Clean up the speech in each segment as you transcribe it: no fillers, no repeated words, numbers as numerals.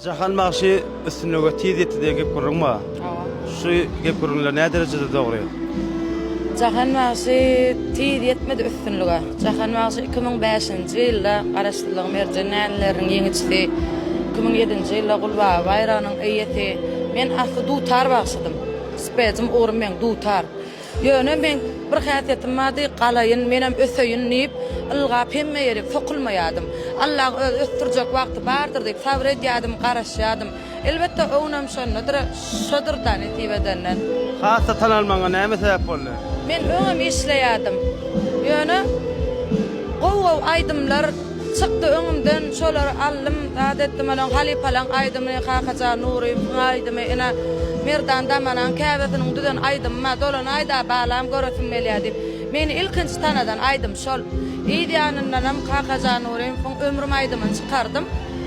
Jahan bagşy üstünlige tiz ýetdi diýen gep gürrüň bar. Hawa. Şu gep gürrüňler nä derejede dogry? Jahan bagşy tiz ýetmedi üstünlige. Jahan bagşy 2005-nji ýylda Garaşsyzlygyň merjen däneleriniň ýeňijisi, 2007-nji ýylda Gulbaba baýragynyň eýesi. Men asly dutar bagşydym. Spejim ugrum meň dutar. Ýöne meň bir häsiýetim bardy, galaýyn, menem öseýin diýip, ylgap hemme ýerik sokulmaýardym. Allaň özi ösdürjek wagty bardyr diýip sabyr edýärdim, garaşýardym. Elbetde, öwnem şondadyr, şodur-da nesip edenden. Has-da tanalmagyňa näme sebäp boldy? Men öňem işleýärdim. Ýöne gowy-gowy aýdymlar çykdy öňümden, şolary aldym, zat etdim. Onuň halypalaň aýdymy, Kakajan Nuryýewiň aýdymy, ine, Merdan Damanaň käbesiniň düzen aýdymy bar, Dolanaý-da, balam göresim gelýär diýip. Meni ilkinji tanadan aýdym şol. Yz ýanyndanam Kakajan Nuryýewiň Ömrüm aýdymyny çykardym.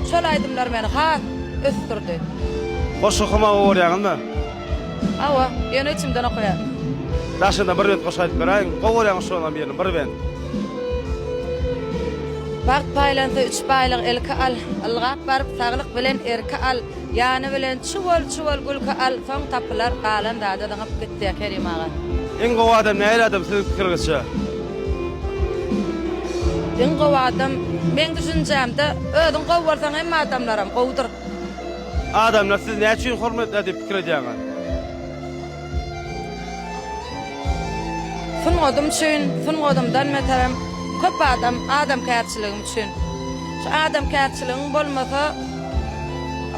Şol aýdymlar meni has ösdürdi. Goşgy okamagy gowy görýäňizmi? Hawa, ýöne içimden okaýan. Daşynda bir bent goşgy aýdyp beräýiň. Gowy görýän goşgylaryňyzdan birini, bir bent. Bagt paýlansa üç baýlygy ilki al, Ylgap baryp saglyk bilen erki al, Ýany bilen çuwal-çuwal gülki al, Soň tapylar galan zada zyňyp git diýýär Kerim aga. Iň gowy adam nähili adam siziň pikiriňizçe? Iň gowy adam, meň düşünjämde, özüň gowy bolsaň hemme adamlaram gowudyr. Adamlar sizi näme üçin hormatlär diýip pikir edýäňiz? Sungatym üçin, sungatymdan beterem köp adam adamkärçiligim üçin. Şu adamkärçiligiň bolmasa,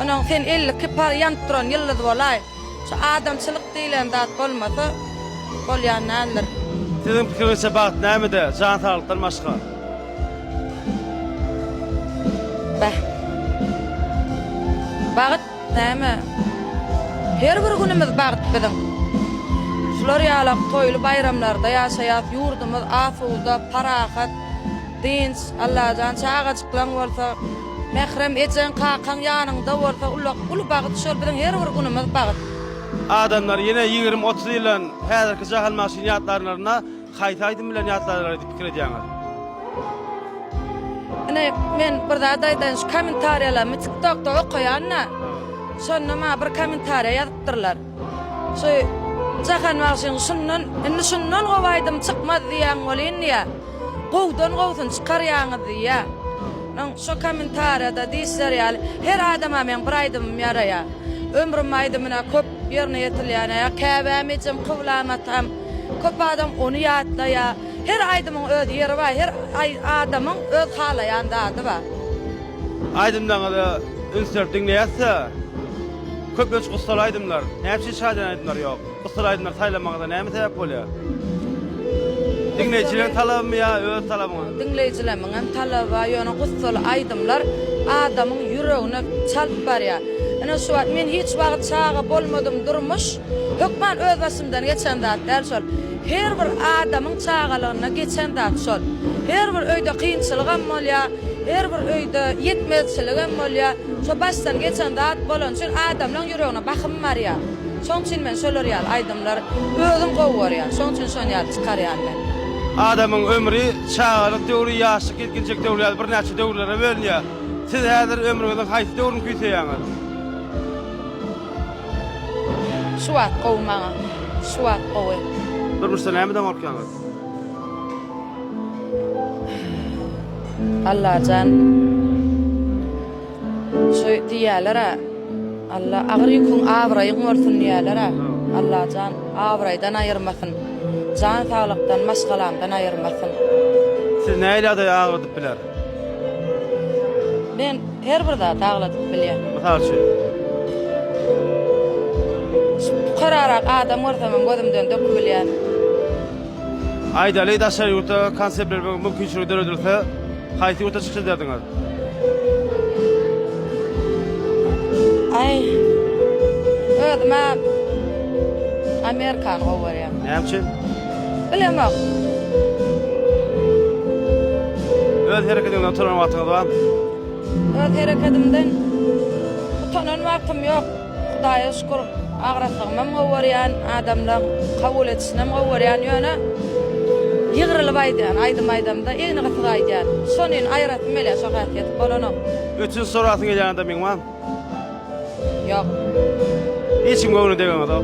onuň sen 52 par ýanyp duran ýyldyz bolaý. Şu adamçylyk diýlen zat bolmasa, bolýan däldir. Siziň pikiriňizçe bagt nämede, jan saglykdan başga? Bäh. Bagt näme? Her bir günümiz bagt biziň. Şular ýalak toýly baýramlarda ýaşaýas, ýurdumyz asuda, parahat, dynç, Allajan çagajyklaň bolsa, mährem ejeň, kakaň ýanyňda bolsa ullak uly bagt şol biziň her bir günümiz bagt. Adamlar ýene 20-30 ýyldan häzirki Jahan bagşyny ýatlarynda Haýsy aýdym bilen ýatlarlar diýip pikir edýäňiz? Ine men bir zat aýdaýyn şu kommentariýalarymy tiktokda okaýan-da. Şonda maňa bir kommentariýa ýazypdyrlar. Şu Jahan bagşyň şundan indi şundan gowy aýdym çykmaz diýýäň welin diýýä. Gowudan gowusyny çykarýaňyz diýýä. Oň şo kommentariýada diýişleri ýaly her adama meň bir aýdymym ýaraýar. Ömrüm aýdymyna köp ýerine ýetirilýän ýa käbäm ejem kyblam atam. Köp adam ony ýatlaýar. Her aýdymyň öz ýeri bar, her adamyň öz halaýan zady bar. Aýdymlaryňyzy üns berip diňleýäs-de, köplenç gussaly aýdymlar. Näme üçin şadyýan aýdymlar ýok? Gussaly aýdymlary saýlamagyňyza näme sebäp bolýar? Diňleýjileriň talabymy ýa öz talabyňyz? Diňleýjilerimiň hem talaby bar, ýöne gussaly aýdymlar adamyň ýüregine çalt barýar. Ine şu wagt men hiç wagt çaga bolmadym durmuş. Hökman öz başymdan geçen zat däl şol. Her bir adamyň çagalygynda geçen zat şol. Her bir öýde kynçylygam bolýar, her bir öýde ýetmezçiligem bolýar. Şo başdan geçen zat bolany üçin adamlaň ýüregine bahym barýar. Şoň üçin men şolar ýaly aýdymlary özüm gowy görýän. Şoň üçin şony ýaly çykarýan men. Adamyň ömri çagalyk döwri, ýaşlyk, ýetginjek döwri ýaly birnäçe döwürlere bölünýär. Siz häzir ömrüňiziň haýsy döwrüni küýseýäňiz? Şu wagt gowy maňa. Şu wagt gowy. Durmuşda nämeden gorkýaňyz? Allajan şu diýýäler-ä Alla agyr ýüküň abraýyň bolsun diýýäler-ä. Allajan abraýdan aýyrmasyn. Jan saglykdan maşgalamdan aýyrmasyn. Sizi nähili ýagdaý agladyp biler? Men her bir zat agladyp bilýän. Mysal üçin? Şu pukararak adam görsemem gözümden dökübilýän. Aýdaly, daşary ýurtda konsert bermek mümkinçiligi döredilse, haýsy ýurtda çykyş ederdiňiz? Aý, özüm-ä Amerikany gowy görýän. Näme üçin? Bilemok. Öz hereketiňden utanan wagtyňyz barmy? Öz hereketimden utanan wagtym ýok. Hudaýa şükür, agraslygymam gowy görýän, adamlaň kabul edişinem gowy görýän. Ýöne ýygrylyp aýdýan, aýdym aýdamda egni gysyk aýdýan. Şonyny aýyrasym gelýär, şo häsiýet bolanok. Ötünç sorasyň gelýän adamyň barmy? Ýok. Hiç kim göwnüne degeňizok.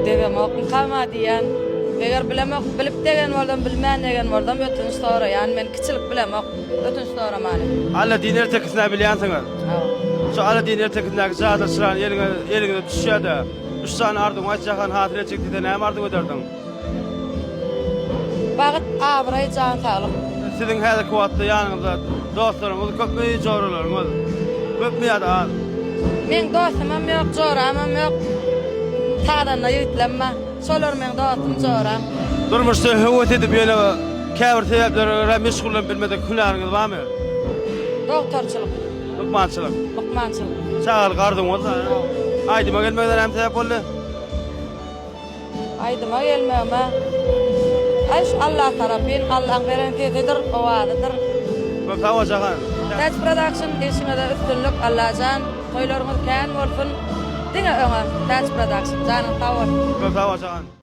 Degemokmykam-a diýýän. Eger bilemok, bilip degen bolsam, bilmän degen bolsam ötünç soraýan. Men kiçilik bilemok ötünç soramany. Alladin ertekisini-ä bilýänsiňiz. Hawa. Şu Alladin ertekisindäki jadyly çyrany eliňe eliňize düşýä-de, üç sany arzuwyňy aýt Jahan hasyl etjek diýse näme arzuw ederdiň? Bagt, abraý, jan saglyk. Siziň häzirki wagtda ýanyňyzda dostlaryňyz köpmi, joralaryňyz köpmi ýa-da az? Meň dostumam ýok, joramam ýok. Sazanda ýigitlem bar. Şolar meň dostum, joram. Durmuşda höwes edip ýöne käbir sebäplere görä meşgullanyp bilmedik hünäriňiz barmy? Dogtorçylyk. Lukmançylyk. Lukmançylyk. Çagalyk arzuwyňyz? Aýdyma gelmegine näme sebäp boldy? Aýdyma gelmegime Aý şu Allah tarapyn Allaň beren sesidir, owazydyr. Köp sag bol Jahan. Täç Production işiňizde üstünlik Allajan toýlaryňyz kän bolsun diňe öňe Täç Production janyň sag bolsun. Köp sag bol Jahan.